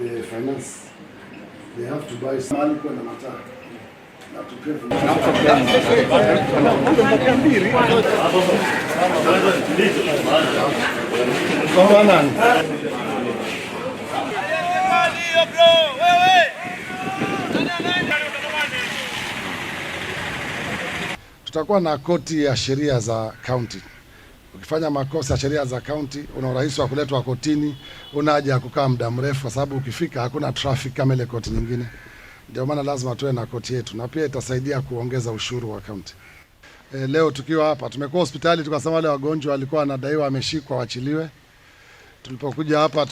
The finance, they have to buy mahali kuwa na mataa na tupave. Kwa nani? Tutakuwa na koti ya sheria za county. Ukifanya makosa ya sheria za county, una urahisi wa kuletwa kotini, una haja ya kukaa muda mrefu, kwa sababu ukifika hakuna traffic kama ile koti nyingine. Ndio maana lazima tuwe na koti yetu, na pia itasaidia kuongeza ushuru wa county. Leo tukiwa hapa tumekuwa hospitali tukasema wale wagonjwa walikuwa wanadaiwa wameshikwa waachiliwe. Tulipokuja hapa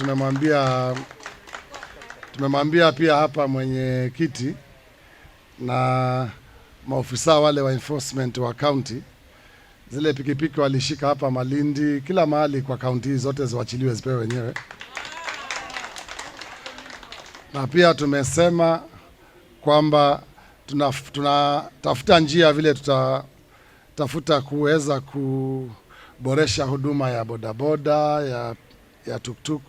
tumemwambia pia hapa mwenyekiti na maofisa wale wa enforcement wa county, zile pikipiki walishika hapa Malindi, kila mahali kwa kaunti zote ziwachiliwe, zipewe wenyewe. Na pia tumesema kwamba tunatafuta njia vile tutatafuta kuweza kuboresha huduma ya bodaboda ya tuktuk,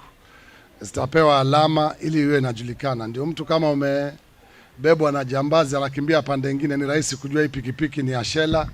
zitapewa alama ili iwe inajulikana, ndio mtu kama umebebwa na jambazi anakimbia pande nyingine, ni rahisi kujua hii pikipiki ni ya Shela,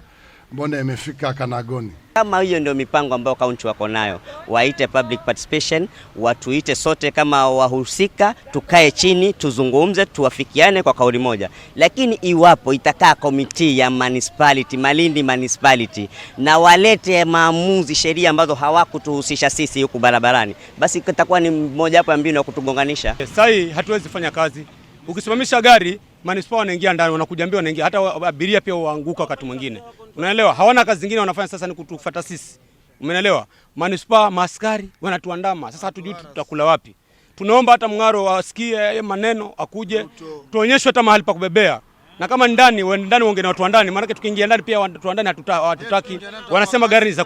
mbona imefika Kanagoni. Kama hiyo ndio mipango ambayo kaunti wako nayo, waite public participation, watuite sote kama wahusika, tukae chini tuzungumze, tuwafikiane kwa kauli moja. Lakini iwapo itakaa committee ya municipality, Malindi municipality, na walete maamuzi, sheria ambazo hawakutuhusisha sisi huku barabarani, basi itakuwa ni moja wapo ya mbinu ya kutugonganisha. Sasa hatuwezi fanya kazi. Ukisimamisha gari manispaa wanaingia ndani, wanakuja mbio, wanaingia hata abiria pia waanguka wakati mwingine, unaelewa. Hawana kazi zingine wanafanya, sasa ni kutufuata sisi, umeelewa? Manispaa maaskari wanatuandama sasa, hatujui tutakula wapi. Tunaomba hata Mng'aro wasikie maneno, akuje tuonyeshwe hata mahali pa kubebea, na kama ndani ndani waongee na watu wa ndani, maana tukiingia ndani pia watu wa ndani hatutaki, wanasema gari ni za